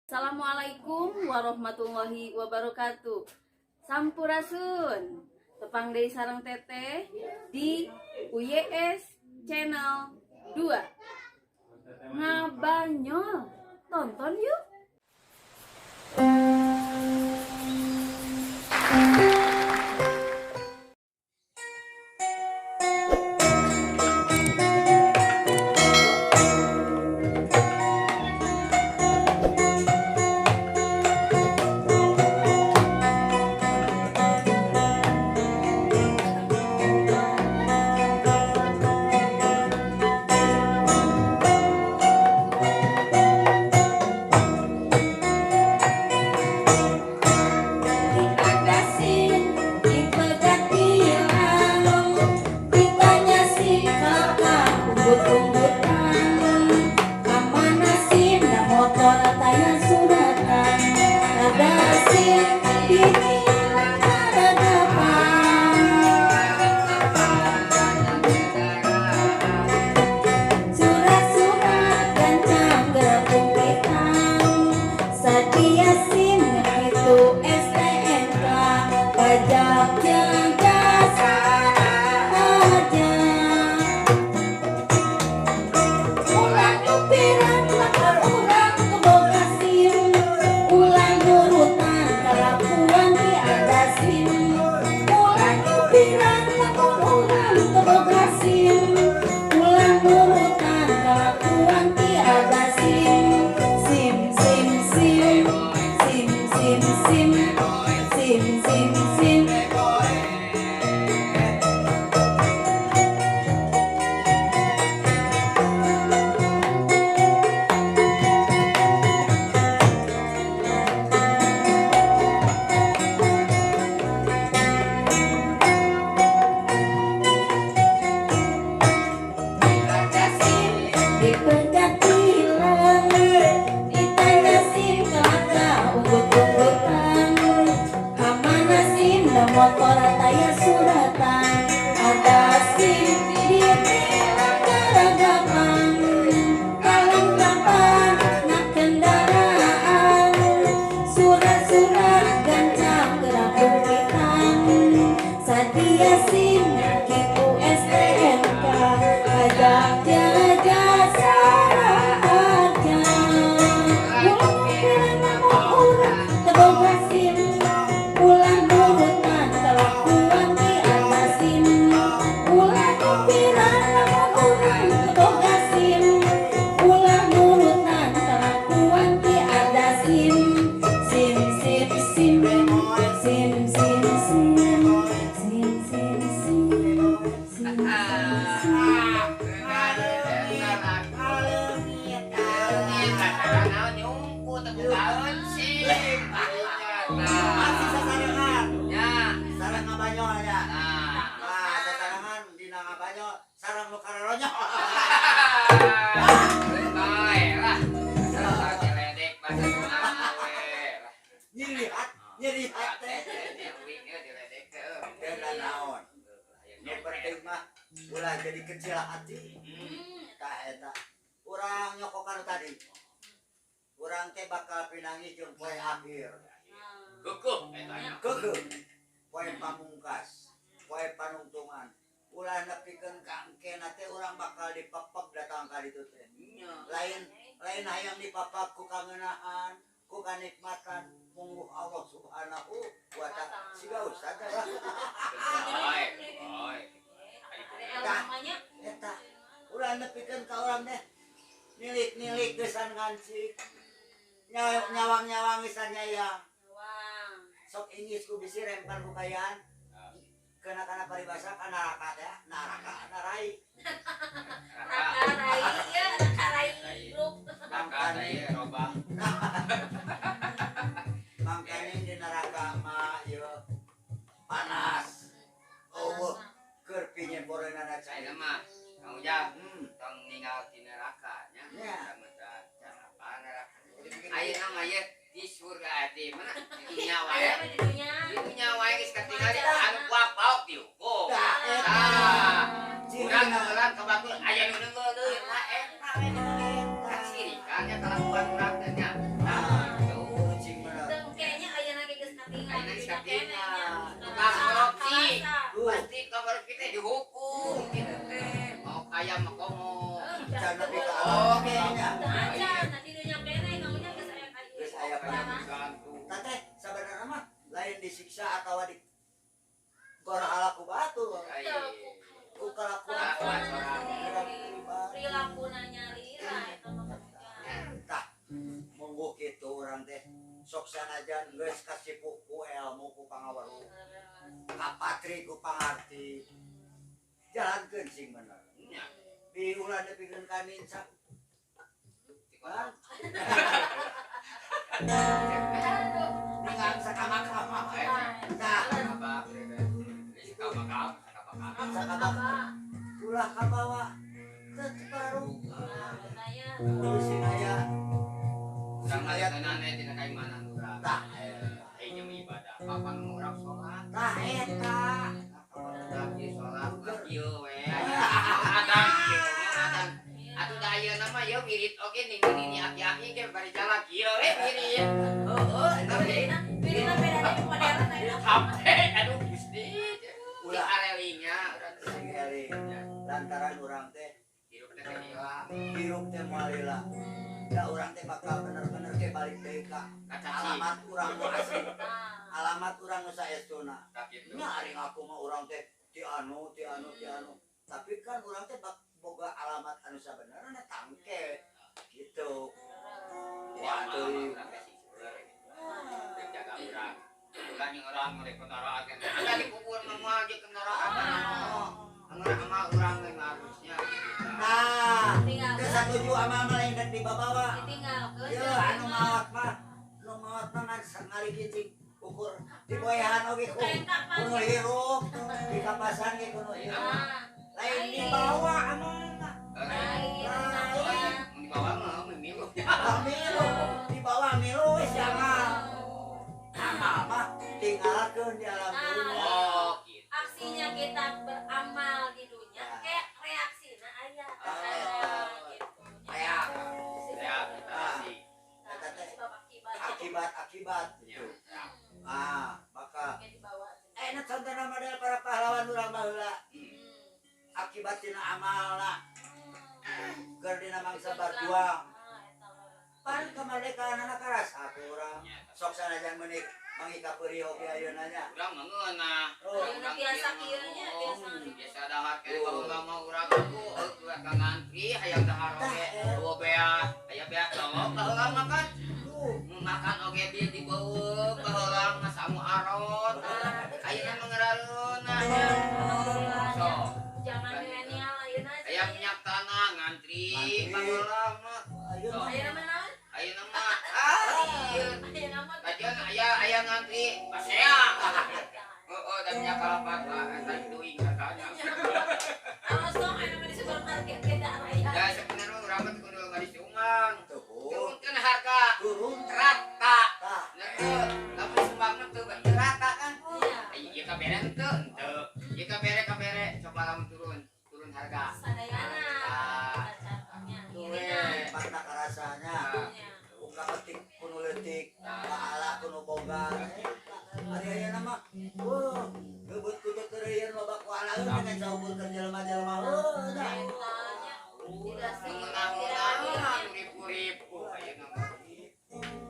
Assalamualaikum warahmatullahi wabarakatuh. Sampurasun. Tepang deui sareng Teteh di UYS Channel 2. Ngabanyol. Tonton yuk. Ulah jadi kecil hati. Tah eta. Urang nyokokan tadi. Urang teh bakal pinangi jeung poe akhir. Keukeut eta. Keukeut. Poe pamungkas, poe panungtungan. Ulah nepikeun ka engkena teh urang bakal dipepeg datang ka ditu teh. Lain lain hayang dipapag ku kangeunaan, ku kanikmatan mungguh Allah Subhanahu wa ta'ala. Siga ustad lah. Eta ulah nepikeun ka urang teh nilik-nilik geusan ngancik. Nyawang-nyawang geusan nyayang. Sok ingis ku bisi rempan ku kayaan. Kena kana paribasa ka naraka teh, naraka narai. Raka rai ya, raka rai grup. Raka rai robah. Mangkane di neraka mah ieu panas. Eueuh keur pinyemporeunana cai. Ayeuna mah Kang Ujang tong ninggal di neraka nya. Apa neraka? Ayeuna mah ye di surga di mana? Di dunia wae. Di dunia wae geus katingali anu kuapaok dihukum. Tah eta. Urang ngeulang ka batur aya nu neunggeul deui. Tah eta we eta. Sirikan nya kalakuan urang teh nya. Tah. Disiksa atawa di gorhala ku batu. Ku kalakuan sendiri. Perilaku nyalira eta mah. Tah, monggo kitu urang teh sok sanajan geus kasipuh ku ilmu ku pangaweruh. Kapatri ku pangarti. Jalankeun sing bener. Nya. Bi ulah nepikeun ka nincak. Ningang sakama-kama. Tah, ulah kabawa teu parung. Kudu sing aya. Urang aya tenan tina kaimanan urang. Tah, Aing jeung ibadah papan urang salat. Tah eta. Urang ieu salat kieu we. Adan kieu adan. Atuh da ayeuna mah ieu wirid oge ning nini aki-aki ge bari jalan kieu we wirid. Heueuh, eta we. Wiridna beda deui modern ayeuna. Sampe aduh Gusti. Ulah arelingnya urang sing eling. Lantaran urang teh hirup teh lila. Hirup teh moal lila. Da urang teh bakal bener-bener ke balik deui ka alamat urang nu asli. Alamat urang nu saestuna. Nya ari ngaku mah urang teh ti anu ti anu ti anu. Tapi kan urang teh boga alamat anu sabenerna tangke gitu. Wah, teuing. Jaga urang. Urang jeung urang mere kendaraan kan. Ada di kubur mah moal jeung kendaraan. Anggar amal urang ge harusnya. Nah, teu satuju amal mah lain rek dibabawa. Ditinggalkeun. Yeuh anu maot mah, nu maot mah ngan ngaligicing ukur diboehan oge ku kudu hirup, dikapasan ge kudu hirup. Lain dibawa amalna. Lain. Dibawa mah milu. Milu, dibawa milu wis amal. Amal mah tinggalkeun di alam dunia. Oh, gitu. Aksinya kita beramal di dunia kayak reaksina aya. Gitu. Aya. Ya, reaksi. Akibat-akibat gitu. Ah, bakal enak contohna model para pahlawan urang baheula. Akibat tina amalna keur dina mangsa berjuang. Pan kemerdekaan anak karasa ku urang. Sok sanajan meunik mangika peurih oge ayeuna nya. Urang mah ngeunah. Ayeuna biasa kieu nya, biasa. Biasa dahar keneh baheula mah urang aku urang ka ngantri hayang dahar oge. Eueuh beas, aya beas lolong baheula mah kan. Makan oge di dibeuweung baheula mah samu arot. Ayeuna mah ngarareunah nya. Sok. Zaman milenial ayeuna. Aya minyak tanah ngantri baheula mah. Ayeuna mah naon? Ayeuna mah ah ieu. Ayeuna mah kajian aya ngantri pasea. Heeh, da minyak kalapa eta duing hargana. Awas dong ayeuna mah di supermarket ge da aya. Da sebenarnya urang mah kudu ngadisumbang. Turunkeun harga. Turun rata. Tah. Nah, lamun sumbangna teu rata kan. Iya. Ieu kabere henteu, henteu. Ieu kabere kabere coba lamun turun, turun harga. Sadayana. Contohnya. Makna karasanya. Uka petik kuno leutik, pahala kuno boga. Ari ayeuna mah, weuh, leubeut kudu teureun loba kualaeun dengan saukur keur jelema-jelema. Heuh, dah. Tidak sih. Mengenang-menang ribu-ribu ayeuna mah.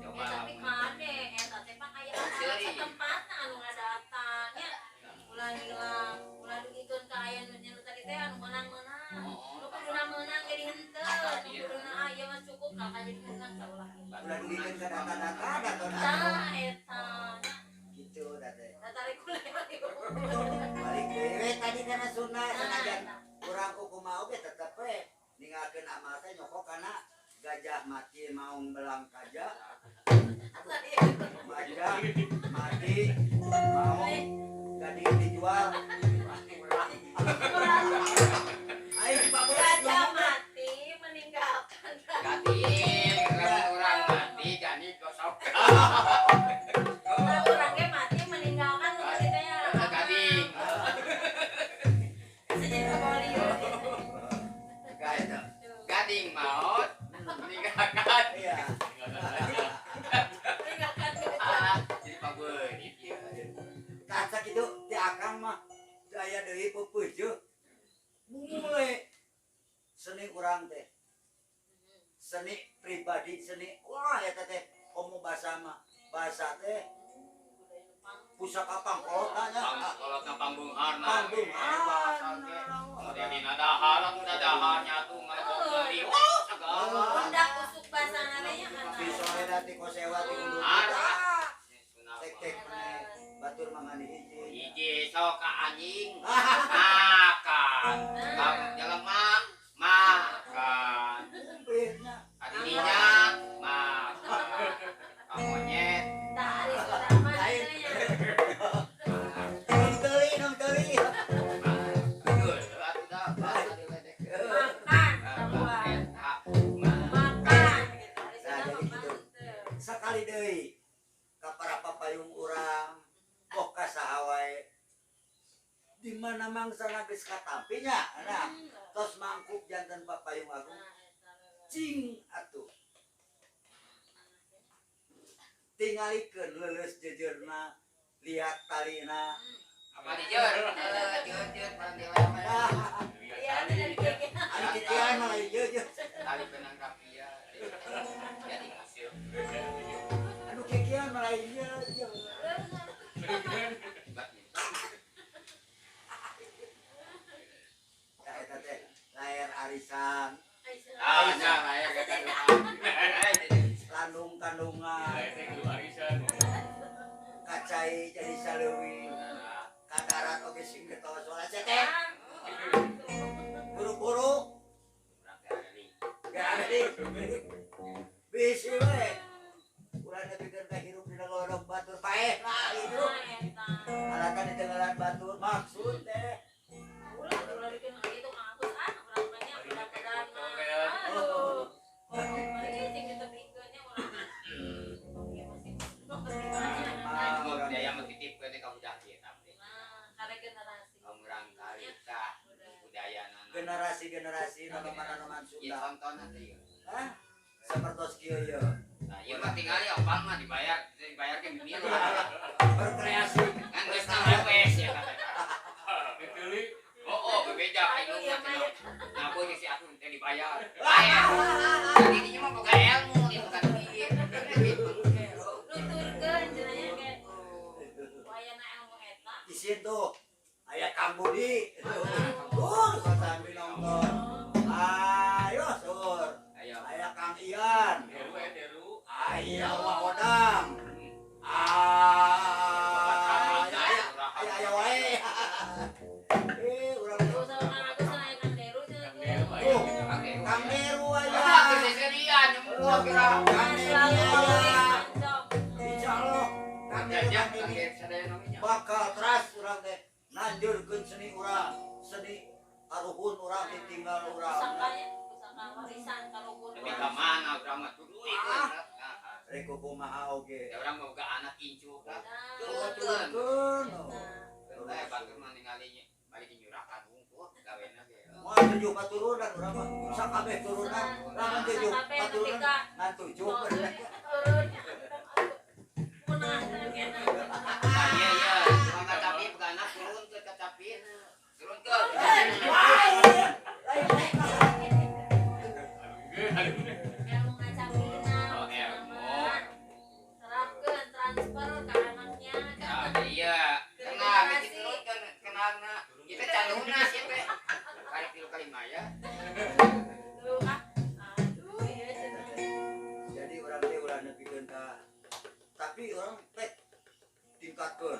Coba tapi kade eta teh pan aya satempatna anu ngadatanya. Ulah hilang, ulah dugikeun ka aya nu tadi teh anu meunang-meunang. Nu kuduna meunang jadi henteu, nu kuduna aya mah cukup lah ka jadi meunang saulah. Ulah dugikeun ka data-data, data-data. Tah eta nya. Gitu da teh. Datarik ulah. Balik deui we tadi kana sunah sanajan urang kumaha oge tetep we ninggalkeun amal teh nyokok kana gajah mati maung belang kaja. Gajah mati maung gading dijual. Ayo Pak Bos. Gajah mati meninggalkan gading, urang mati gading gosok. Orangnya mati meninggalkan nu tadi teh ya. Gading. Bisa jadi kabolieu. Gading maot meninggalkan. Iya. Meninggalkan. Jadi paberit ieu. Tah sakitu ti akang mah teu aya deui peupeujeuh. Mulai seni urang teh. Seni pribadi, seni wah eta teh komo bahasa mah. Bahasa teh Pusaka pangkolotna nya. Pangkolotna pangbeungharna. Pangbeunghar. Model dina dahar lah dahar nyatu ngalebok deui. Oh, segala. Undak usuk basana teh nya kan. Bisoe ti kosewa ti kudu. Tek-tek meneh batur mangani hiji. Hiji sok ka anjing. Makan. Ka jelema makan. Kumplit nya. Ka dirinya makan. Ka monyet. Tah ari Sunda mah Lain. teh nya. Nong teuli, nong teuli. Aduh, atuh dah bahasa diledek. Makan sarua. Eta Makan gitu. Ari Nah, Sunda jadi mah gitu. mantep. Sakali deui ka para papayung urang boh ka saha wae di mana mangsana geus katampi nya nah tos mangkuk janten papayung agung Nah, eta leres. cing atuh tingalikeun leuleus jejeurna lihat talina. Apa dijer? Eh, jer jer barang dewe. Ah, Iya, tidak dikeke. anu kitian mah lain ieu jeung Tali benang rapia. Jadi museum. anu kikian mah lain ieu jeung tah eta teh layar arisan Ah, nya layar kata landung kandungan kacai jadi saleuwi kadarat oge sing getos soalnya teh buru-buru gak ada di bisi we ulah nepikeun ka hirup dina lodok batur paeh lah hirup alatan di tenggelan batur maksud teh Ulah, ulah bikin gitu ngakus ah, urang mah nya pedan-pedan mah. Aduh. Oh, ini cing ditebikeun nya urang. Oke, masih masih banyak. Budaya mah titipkeun ka budak ieu teh. Nah, karena generasi. Urang karita budaya nana. Generasi-generasi nonoman-nonoman Ieu Sunda contohna teh ieu. Hah? Sapertos kieu ye Nah, ieu mah tinggal ya opang mah dibayar, dibayar ke mimil. Berkreasi. Kan geus nang ya kata. Oh, oh, bebeja ka Aduh, indungna ieu mah ya. cenah. Ngapun si atuh teh dibayar. Jadi dinya mah boga ilmu, ieu bukan duit. Duit mah Nuturkeun cenah nya ge. Wayana ilmu eta. Isin tuh aya Kang Budi tur sambil nonton ayo sur Ayo. aya Kang Ian aya Wa Odang aya aya aya wae eh urang Tuh sama Kang Agus aya Kang Deru cenah tuh. tuh Oke. Kang Deru Ah, aya keseserian nyembuh kira. Kang Deru Selalu aya mantap. insyaallah Kang Deru Jajah, Kang Deni sadaya namanya. bakal teras urang teh nanjurkeun seni urang seni karuhun urang ditinggal urang Pusakanya, pusaka warisan karuhun. Tapi ka mana urang mah duit. Rek kumaha oge Ya urang mah boga anak incu lah. Nah, Turunkeun. turunkeun Eh, batur mah ningali balik nyurakan hungkul gawena ge. Moal tujuh paturunan urang mah sakabeh turunan lamun tujuh Sakabeh nepi paturunan ka ngan tujuh turun. Punah cenah. Nah, iya iya, cuma kacapi boga anak turunkeun kacapi. Turunkeun. Ilmu ngacapina. Oh, ilmu. Terapkeun transfer ke anaknya Nah, kan. iya. Kenal, gitu turunkeun kenalna. Kita caluna sih teh. Kali tilu kali maya. Tuh ah. Aduh, iya cenah. Jadi urang teh ulah nepikeun ka tapi urang teh tingkatkeun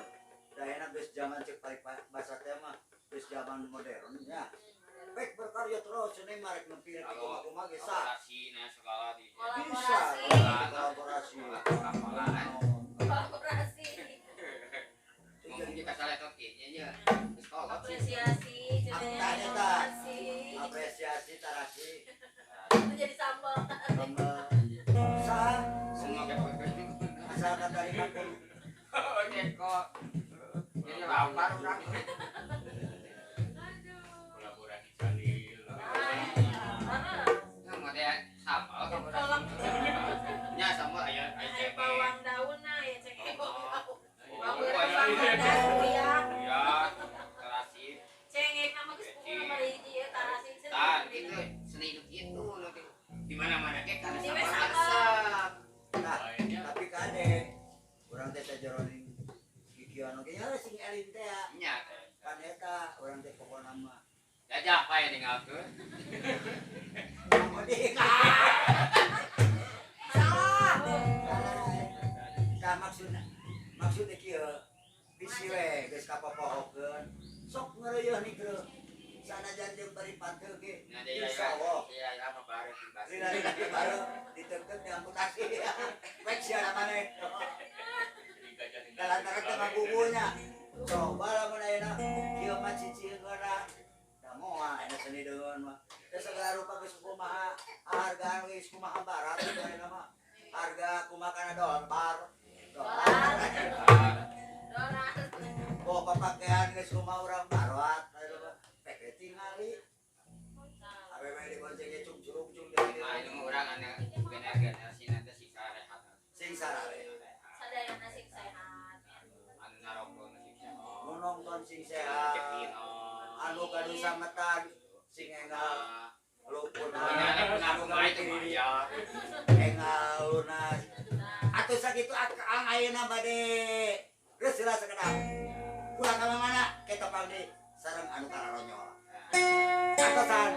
da enak geus zaman cek pari basa teh mah geus zaman modern nya pek berkarya terus seni mah rek nepi nepi kumaha-kumaha ge sah Kolaborasi nah segala di. bisa Kolaborasi. kolaborasi Kapalaan. Kolaborasi. Ngomong kita salah toke nya nya. Geus kolot sih. Apresiasi cenah. Tah, eta. Apresiasi. Apresiasi tarasi Itu jadi sambal. sambal sah Semua seni kayak asal katarima kudu Oke kok. Jadi lapar urang. Aduh. Kolaborasi Jalil. Ah, Nah, model sambal Kolak. Nya sambal aya aya Aya cengkeh. bawang daun nah ya cengkeh bawang daun. Oh, Bawang iya, bawang iya. daun ya. Iya, terasi. Cengek nama geus pukul nomor hiji ya tarasi Tah, gitu seni itu gitu nu di mana-mana ge kana Di sambal sambal. resep. Nah, Lainnya tapi kade urang teh sajeroning Dikieu anu ge sing eling teh ya. Nya Pan eta urang teh pokona mah. Jajah pae ninggalkeun. Salah. Tah maksudna maksudna kieu bisi we geus kapopohokeun sok ngeureuyeun nikreuh sanajan jeung bari panteu ge Nya deui insyaallah ya apa bareng dibahas. lila-lila bareng diteuteup diamputasi rek sia maneh lantaran teh ngabubunya coba lamun ayeuna kieu mah cicieun urang da moal ayeuna seni deun mah teh segala rupa geus kumaha hargaan geus kumaha barat ayeuna mah harga kumaha kana dolar dolar oh papakaian geus kumaha urang barat pek tingali awewe dibonceng cung curung cung Nah, itu mah urang anu generasi nanti sing sarehat. Sing sarare. Sadayana sing sehat. Anu narokon sing sehat. Nu nonton sing sehat. Anu gaduh sametan sing enggal luput. Enggal lunas. Atuh sakitu akang ayeuna bade geus heula sakedap. Ulah ka mana ketepang deui sareng anu kararonyol. Atosan.